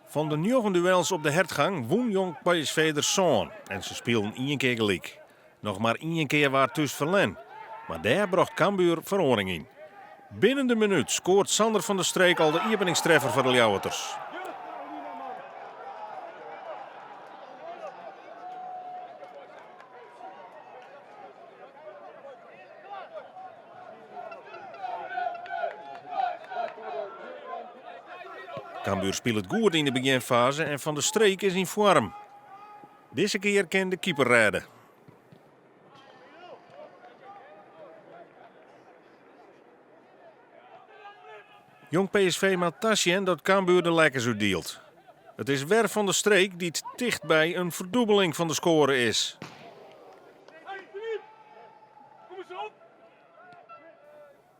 Fan de njoggen duels op de Herdgang wûn Jong PSV der sân en se spilen ien kear gelyk. Noch mar ien kear waard thús ferlern, mar dêr brocht Cambuur feroaring yn. Binnen de minút skoart Sander van der Streek al de iepeningstreffer foar de Ljouwerters. Cambuur spilet goed yn de begjinfaze en Van der Streek is yn foarm. Dizze kear kin de keeper rêde. Jong PSV moat tasjen dat Cambuur de lekkers útdielt. It is wer Van der Streek dy't ticht by in ferdûbeling fan de skoare is.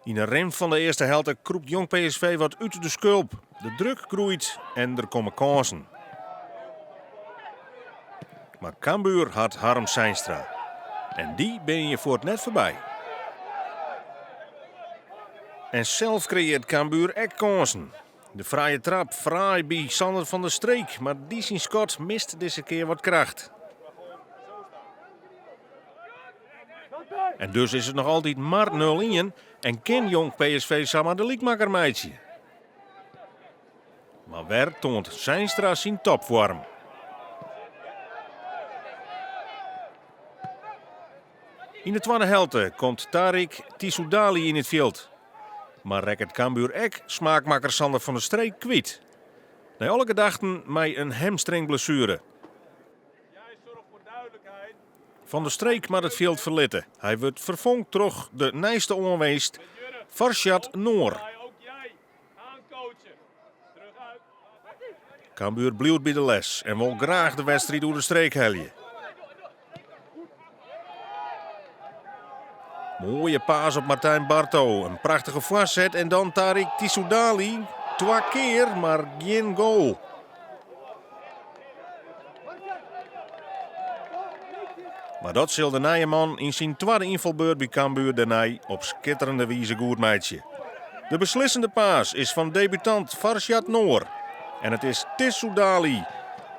Yn 'e rin fan de earste helte krûpt Jong PSV wat út de skulp. De druk groeit en der komme kânsen. Mar Cambuur hat Harm Seinstra. En dy binne je fuort net foarby. En sels kreëarret Cambuur ek kânsen. De frije trap fraai by Sander van der Streek, mar dy syn skot mist dizze kear wat kracht. En dus is it noch altyd mar 0-1 en kin Jong PSV samar de lykmakker meitsje. Mar wer toant Seinstra syn topfoarm. Yn de twadde helte komt Tarik Tissoudali yn it fjild. Mar rekket Cambuur ek smaakmakker Sander van der Streek kwyt. Nei alle gedachten mei in hamstringblessuere. Van der Streek moat it fjild ferlitte. Hy wurdt ferfong troch de nijste oanwinst Farshad Noor. Cambuur bliuwt by de les en wol graach de wedstriid oer de streek helje. Moaie pass op Martijn Barto, in prachtige foarset en dan Tarik Tissoudali. Twa kear, mar gjin goal. Mar dat sil de nije man yn syn twadde ynfalbeurt by Cambuur dêrnei op skitterende wize goed meitsje. De beslissende pass is fan debutant Farshad Noor. En it is Tissoudali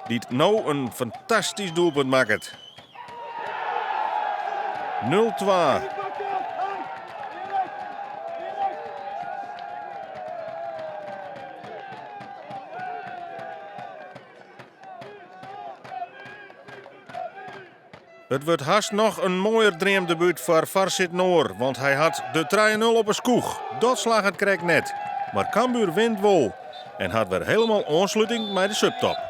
dy't no in fantastysk doelpunt makket. 0-2. It wurdt hast noch in moaier dreamdebút foar Farshad Noor, want hy hat de 3-0 op 'e skoech. Dat slagget krekt net. Mar Cambuur wint wol en hat wer hielendal oansluting mei de subtop.